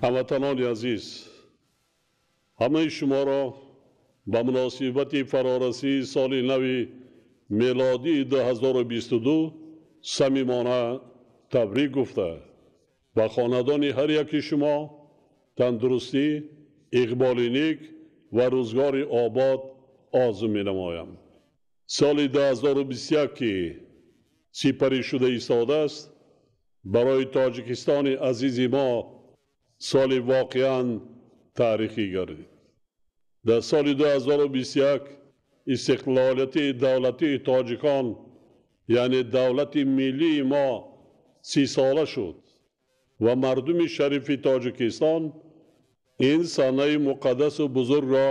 Ҳамватанони азиз, ҳамаи шуморо ба муносибати фарорасии соли нави мелодии 2022 самимона табрик гуфта, ба хонадони ҳар яки шумо тандурустӣ, иқболи нек ва рӯзгори обод орзу менамоям. Соли 2021, ки сипарӣ шуда истодааст, барои Тоҷикистони азизи мо соли воқеан таърихӣ гардид. Дар соли 2021 истиқлолияти давлатии тоҷикон, яъне давлати миллии мо, 30сола шуд ва мардуми шарифи Тоҷикистон ин санаи муқаддасу бузургро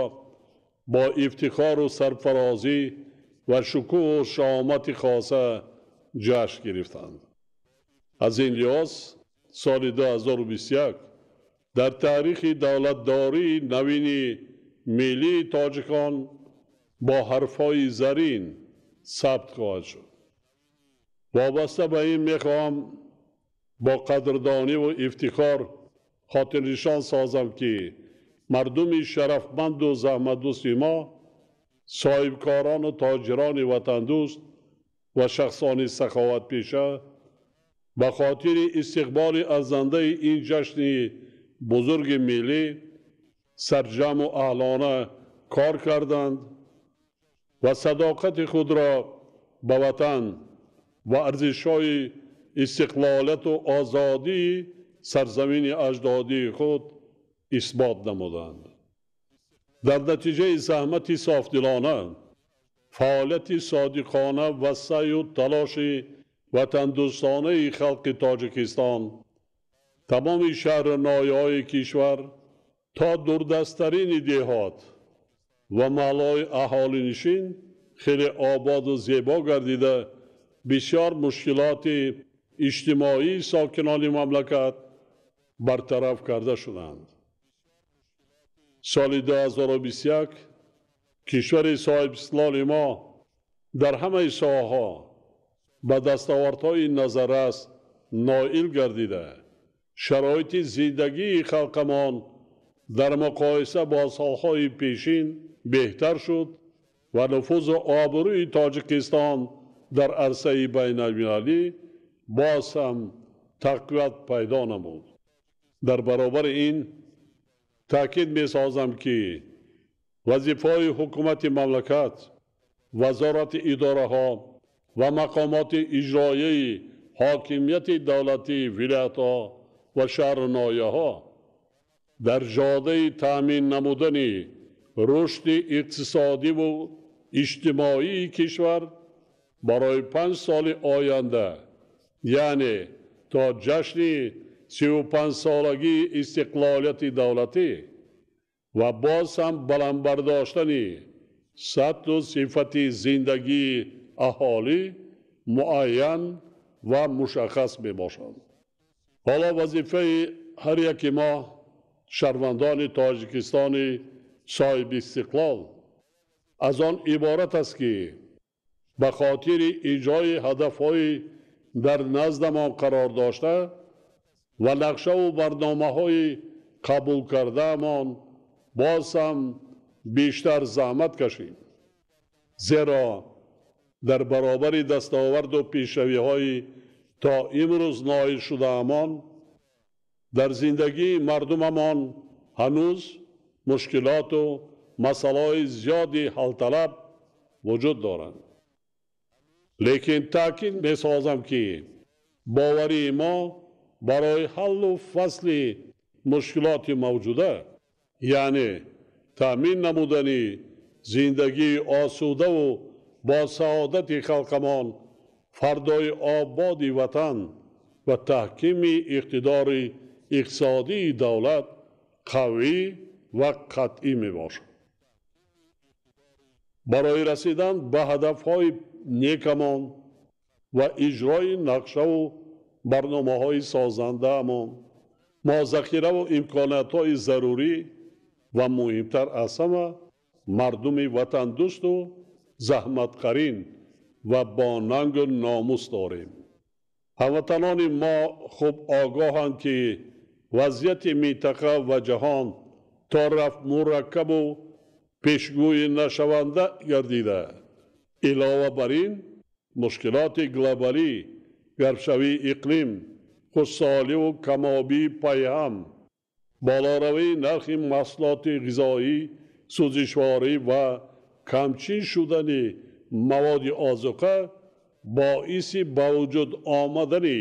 бо ифтихору сарфарозӣ ва шукӯҳу шаҳомати хоса ҷашн гирифтанд. Аз ин лиҳоз соли 2021 дар таърихи давлатдории навини миллии тоҷикон бо ҳарфҳои зарин сабт хоҳад шуд. Вобаста ба ин мехоҳам бо қадрдониву ифтихор хотирнишон созам, ки мардуми шарафманду заҳматдӯсти мо, соҳибкорону тоҷирони ватандӯст ва шахсони саховатпеша ба хотири истиқболи арзандаи ин ҷашни бузурги миллӣ сарҷамъу аҳлона кор карданд ва садоқати худро ба ватан ва арзишҳои истиқлолияту озодии сарзамини аҷдодии худ исбот намуданд. Дар натиҷаи заҳмати софдилона, фаъолияти содиқона ва саъю талоши ватандӯстонаи халқи Тоҷикистон тамоми шаҳру ноҳияҳои кишвар то дурдасттарини деҳот ва маҳаллаҳои аҳолинишин хеле ободу зебо гардида, бисёр мушкилоти иҷтимоии сокинони мамлакат бартараф карда шуданд. Соли 2021 кишвари соҳибистиқлоли мо дар ҳамаи соҳаҳо ба дастовардҳои назаррас ноил гардида, шароити зиндагии халқамон дар муқоиса бо солҳои пешин беҳтар шуд ва нуфузу обрӯи Тоҷикистон дар арсаи байналмилалӣ боз ҳам тақвият пайдо намуд. Дар баробари ин таъкид месозам, ки вазифаҳои ҳукумати мамлакат, вазорати идораҳо ва мақомоти иҷроияи ҳокимияти давлатии вилоятҳо ва шаҳру ноҳияҳо дар ҷодаи таъмин намудани рушди иқтисодиву иҷтимоии кишвар барои 5 соли оянда, яъне то ҷашни 35солагии истиқлолияти давлатӣ ва боз ҳам баланд бардоштани сатҳу сифати зиндагии аҳолӣ муайян ва мушаххас мебошанд. Ҳоло вазифаи ҳар яки мо, шаҳрвандони Тоҷикистони соҳибистиқлол, аз он иборат аст, ки ба хотири иҷрои ҳадафҳои дар наздамон қарор дошта ва нақшаву барномаҳои қабул кардаамон боз ҳам бештар заҳмат кашем, зеро дар баробари дастоварду пешравиҳои то имрӯз ноил шудаамон дар зиндагии мардумамон ҳанӯз мушкилоту масъалаҳои зиёди ҳалталаб вуҷуд доранд. Лекин таъкид месозам, ки боварии мо барои ҳаллу фасли мушкилоти мавҷуда, яъне таъмин намудани зиндагии осудаву бо саодати халқамон, фардои ободи ватан ва таҳкими иқтидори иқтисодии давлат қавӣ ва қатъӣ мебошад. Барои расидан ба ҳадафҳои некамон ва иҷрои нақшаву барномаҳои созандаамон мо захираву имкониятҳои зарурӣ ва муҳимтар аз ҳама мардуми ватандӯсту заҳматқарин ва бо нангу номус дорем. Ҳамватанони мо хуб огоҳанд, ки Вазъияти минтақа ва ҷаҳон то рафт мураккабу пешгӯӣ нашаванда гардида, илова бар ин мушкилоти глобалӣ, гармшавии иқлим, хушсоливу камобии пайҳам, болоравии нархи маҳсулоти ғизоӣ, сӯзишворӣ ва камчин шудани маводи озуқа боиси ба вуҷуд омадани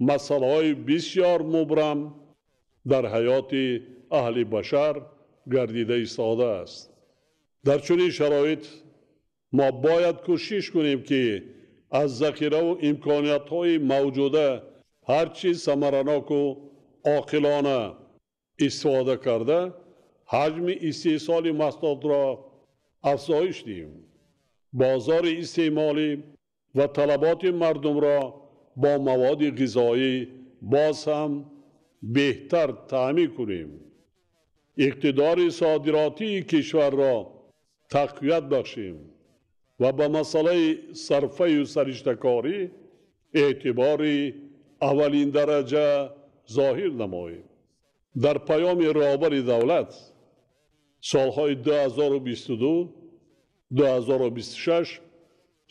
масъалаҳои бисёр мубрам дар ҳаёти аҳли башар гардида истодааст. Дар чунин шароит мо бояд кӯшиш кунем, ки аз захираву имкониятҳои мавҷуда ҳарчи самараноку оқилона истифода карда, ҳаҷми истеҳсоли маҳсулотро афзоиш диҳем, бозори истеъмолӣ ва талаботи мардумро бо маводи ғизоӣ боз ҳам беҳтар таъмин кунем, иқтидори содиротии кишварро тақвият бахшем ва ба масъалаи сарфаю сариштакорӣ эътибори аввалиндараҷа зоҳир намоем. Дар паёми роҳбари давлат солҳои 2022 2026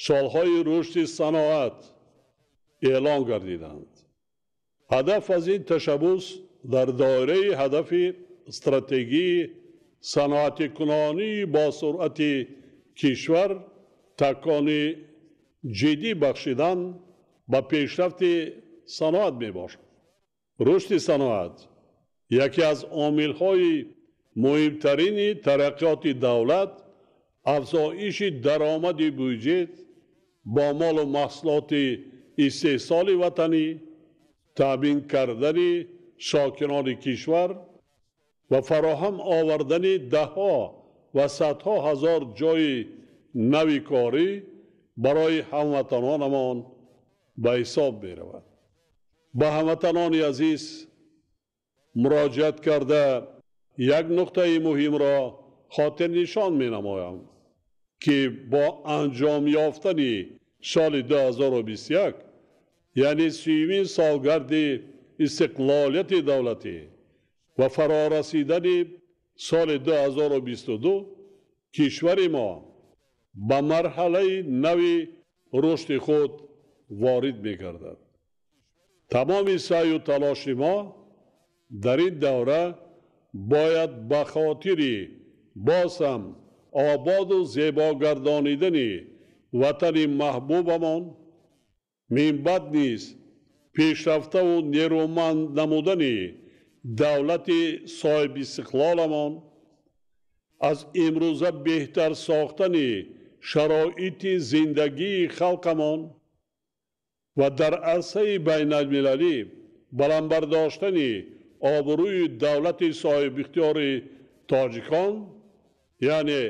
солҳои рушди саноат эълон гардиданд. Ҳадаф аз ин ташаббус дар доираи ҳадафи стратегии саноатикунонии босуръати кишвар такони ҷиддӣ бахшидан ба пешрафти саноат мебошад. Рушди саноат яке аз омилҳои муҳимтарини тараққиёти давлат, афзоиши даромади бюҷет бо молу маҳсулоти истеҳсоли ватанӣ, таъмин кардани сокинони кишвар ва фароҳам овардани даҳҳо ва садҳо ҳазор ҷойи нави корӣ барои ҳамватанонамон ба ҳисоб меравад. Ба ҳамватанони азиз муроҷиат карда як нуқтаи муҳимро хотирнишон менамоям, ки бо анҷом ёфтани соли 2021, яъне сиюмин солгарди истиқлолияти давлатӣ ва фарорасидани соли 2022, кишвари мо ба марҳалаи нави рушди худ ворид мегардад. Тамоми саъю талоши мо дар ин давра бояд ба хотири боз ҳам ободу зебо гардонидани ватани маҳбубамон, минбаъд низ пешрафтаву нерӯманд намудани давлати соҳибистиқлоламон, аз имрӯза беҳтар сохтани шароити зиндагии халқамон ва дар арсаи байналмилалӣ баланд бардоштани обрӯи давлати соҳибихтиёри тоҷикон, яъне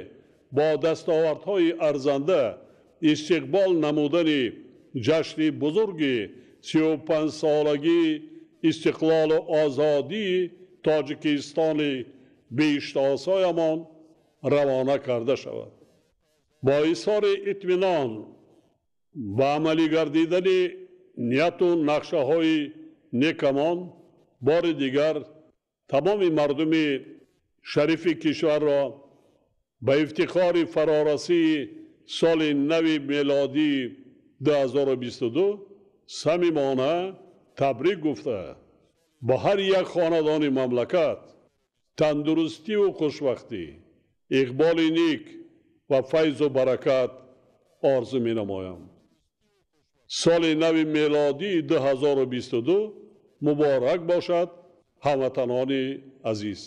бо дастовардҳои арзанда истиқбол намудани ҷашни бузурги 35-солагии истиқлолу озодии Тоҷикистони беиштоосоямон равона карда шавад. Бо изҳори итминон ба амалӣ гардидани нияту нақшаҳои некамон бори дигар тамоми мардуми шарифи кишварро ба ифтихори фарорасии соли нави мелодии 2022 самимона табрик гуфта, ба ҳар як хонадони мамлакат тандурустиву хушбахтӣ, иқболи ник ва файзу баракат орзу менамоям. Соли нави мелодии 2022 муборак бошад, ҳамватанони азиз.